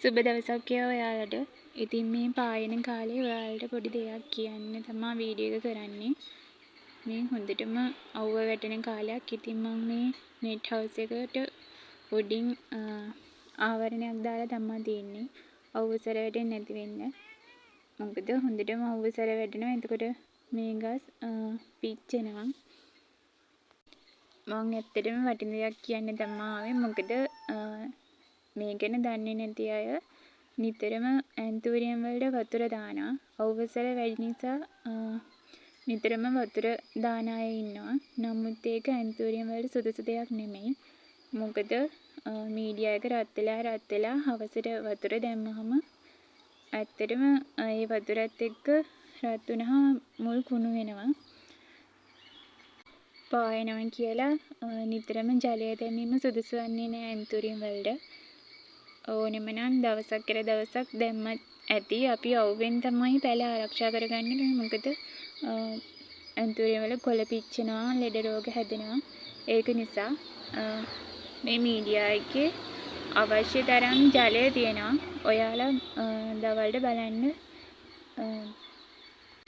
සුබ දවසක් වේවා ඔයාලට. ඉතින් මේ පායන කාලේ ඔයාලට පොඩි දෙයක් කියන්න තමා වීඩියෝ එක කරන්නේ. මේ හොඳටම අවුව වැටෙන කාලයක්. ඉතින් මං මේ නෙට් හවුස් එකට උඩින් ආවරණයක් දාලා තමා තියෙන්නේ, අවුව සැර වැටෙන්නේ නැති වෙන්න. මොකද හොඳටම අවුව සැර වැටෙනවා. එතකොට මේ ගස් පිච්චෙනවා. මං ඇත්තටම වටින දෙයක් කියන්න තමා ආවේ. මොකද මේ ගැන දන්නේ නැති අය නිතරම ඇන්තූරියම් වලට වතුර දානවා. අවුව සැර වැඩි නිසා නිතරම වතුර දාන අය ඉන්නවා. නමුත් ඒක ඇන්තූරියම් වලට සුදුසු දෙයක් නෙමෙයි. මොකද මීඩියා එක රත් වෙලා රත් වෙලා හවසට වතුර දැම්මහම ඇත්තටම ඒ වතුරත් එක්ක රත් වුණාම මුල් කුණු වෙනවා. පායනවා කියලා නිතරම ජලය දැමීම සුදුසු වන්නේ නෑ ඇන්තූරියම් වලට. ඕනෙම නම් දවසක් ඇර දවසක් දැම්මත් ඇති. අපි අවුවෙන් තමයි පැල ආරක්ෂා කරගන්න ඕනේ. මොකද ඇන්තූරියම් වල කොළ පිච්චෙනවා, ලෙඩ රෝග හැදෙනවා. ඒක නිසා මේ මීඩියා එකේ අවශ්‍ය තරම් ජලය තියෙනවා. ඔයාලා දවල්ට බලන්න,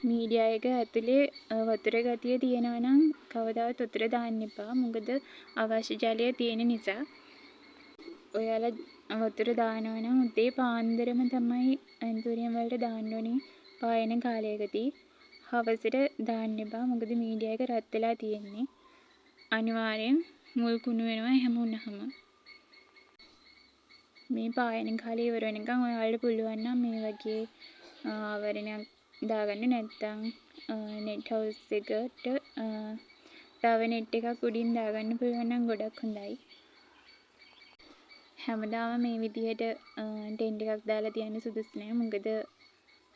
මීඩියා එක ඇතුලේ වතුර ගතිය තියෙනවා නම් කවදාවත් වතුර දාන්න එපා. මොකද අවශ්‍ය ජලය තියෙන නිසා. ඔයාලා වතුර දානවා නම් උදේ පාන්දරම තමයි ඇන්තූරියම් වලට දාන්න ඕනේ පායන කාලයකදී. හවසට දාන්න එපා. මොකද මීඩියා එක රත් වෙලා තියෙන්නේ. අනිවාර්යෙන් මුල් කුණු වෙනවා එහෙම වුණාම. මේ පායන කාලය ඉවර වෙනකන් ඔයාලට පුළුවන් නම් මේ වගේ ආවරණයක් දාගන්න. නැත්නම් නෙට් හවුස් එකට තව නෙට් එකක් උඩින් දාගන්න පුළුවන් නම් ගොඩක් හොඳයි. හැමදාම මේ විදිහට ටෙන්ට් එකක් දාලා තියන්න සුදුසු නෑ. මොකද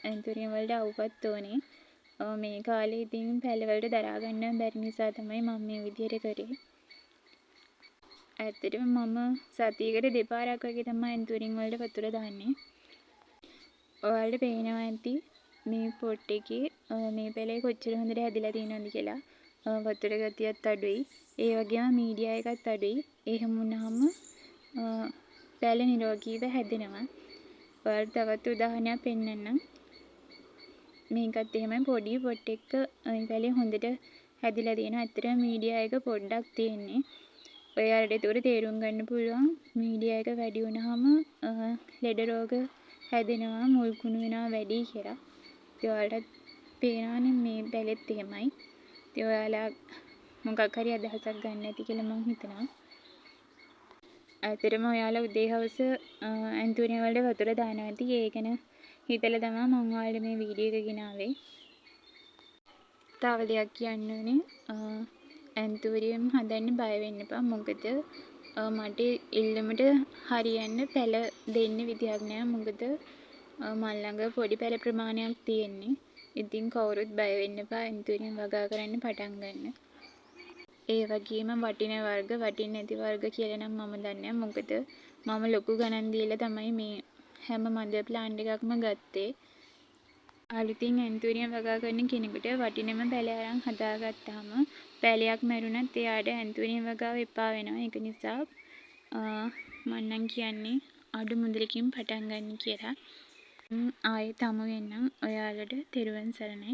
ඇන්තූරියම් වලට අවුවත් ඕනේ. මේ කාලේ ඉතින් පැල වලට දරා ගන්න බැරි නිසා තමයි මම මේ විදිහට කරේ. ඇත්තටම මම සතියකට දෙපාරක් වගේ තමයි ඇන්තූරියම් වලට වතුර දාන්නේ. ඔයාලට පේනවා ඇති මේ පොට් එකේ මේ පැලේ කොච්චර හොඳට හැදිලා තියෙනවද කියලා. වතුර ගතියත් අඩුයි. ඒ වගේම මීඩියා එකත් අඩුයි. එහෙම වුණාම පැල නිරෝගීව හැදෙනවා. ඔයාලට තවත් උදාහරණයක් පෙන්නන්නම්. මේකත් එහෙමයි, පොඩි පොට් එකක මේ පැලේ හොඳට හැදිලා තියෙනවා. ඇත්තටම මීඩියා එක පොඩ්ඩක් තියෙන්නේ. ඔයාලට එතකොට තේරුම් ගන්න පුළුවන් මීඩියා එක වැඩි වුණාම ලෙඩ රෝග හැදෙනවා, මුල් කුණු වෙනවා වැඩි කියලා. ඉතින් ඔයාලටත් පේනවනේ මේ පැලෙත් එහෙමයි. ඉතින් ඔයාලා මොකක් හරි අදහසක් ගන්න ඇති කියලා මං හිතනවා. ඇත්තටම ඔයාලා උදේ හවස ඇන්තූරියම් වලට වතුර දානවා ඇති. ඒ ගැන හිතලා තමා මං ඔයාලට මේ වීඩියෝ එක ගෙනාවේ. තව දෙයක් කියන්න ඕනේ. ඇන්තූරියම් හදන්න බය වෙන්න එපා. මොකද මට ඉල්ලුමට හරියන්න පැල දෙන්න විදිහක් නෑ. මොකද මං ළඟ පොඩි පැල ප්‍රමාණයක් තියෙන්නේ. ඉතින් කවුරුත් බය වෙන්න එපා ඇන්තූරියම් වගා කරන්න පටන් ගන්න. ඒ වගේම වටින වර්ග, වටින්නේ නැති වර්ග කියලා නම් මම දන්නේ නෑ. මොකද මම ලොකු ගණන් දීලා තමයි මේ හැම මදර් ප්ලාන්ට් එකක්ම ගත්තේ. අලුතින් ඇන්තූරියම් වගා කරන කෙනෙකුට වටිනම පැල අරන් හදාගත්තාම පැලයක් මැරුණත් එයාට ඇන්තූරියම් වගාව එපා වෙනවා. ඒක නිසා මං නම් කියන්නේ අඩු මුදලකින් පටන් ගන්න කියලා. ආයෙත් හමු වෙන්නම් ඔයාලට. තෙරුවන් සරණයි.